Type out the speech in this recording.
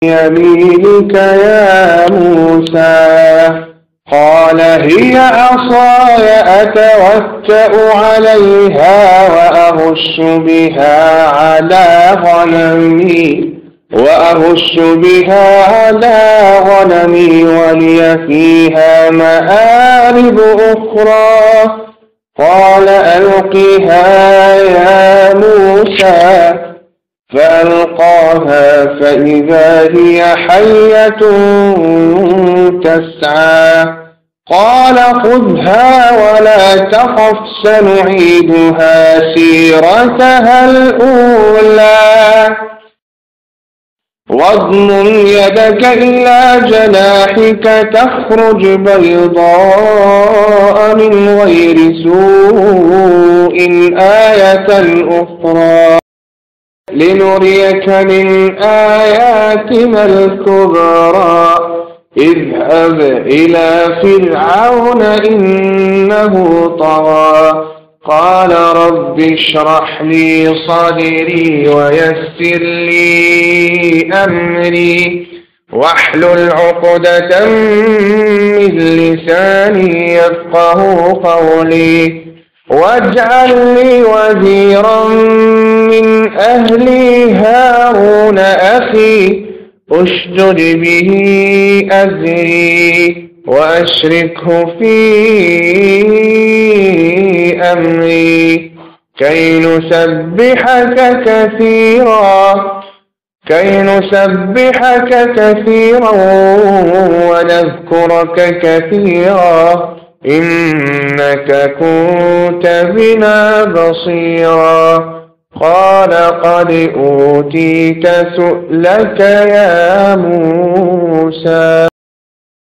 يمينك يا موسى؟ قال هي عصاي أتوكأ عليها وأهش بها على غنمي ولي فيها مآرب أخرى. قال ألقها يا موسى، فألقاها فإذا هي حية تسعى. قال خذها ولا تخف، سنعيدها سيرتها الأولى. واضمم يدك إلى جناحك تخرج بيضاء من غير سوء آية أخرى، لنريك من آياتنا الكبرى. اذهب إلى فرعون إنه طغى. قال رب اشرح لي صدري ويسر لي أمري واحلل عقدة من لساني يفقه قولي، واجعل لي وزيرا من أهلي هارون أخي، اشدد به أزري وأشركه في أمري، كي نسبحك كثيرا ونذكرك كثيرا، إنك كنت بنا بصيرا. قال قد أوتيت سؤلك يا موسى.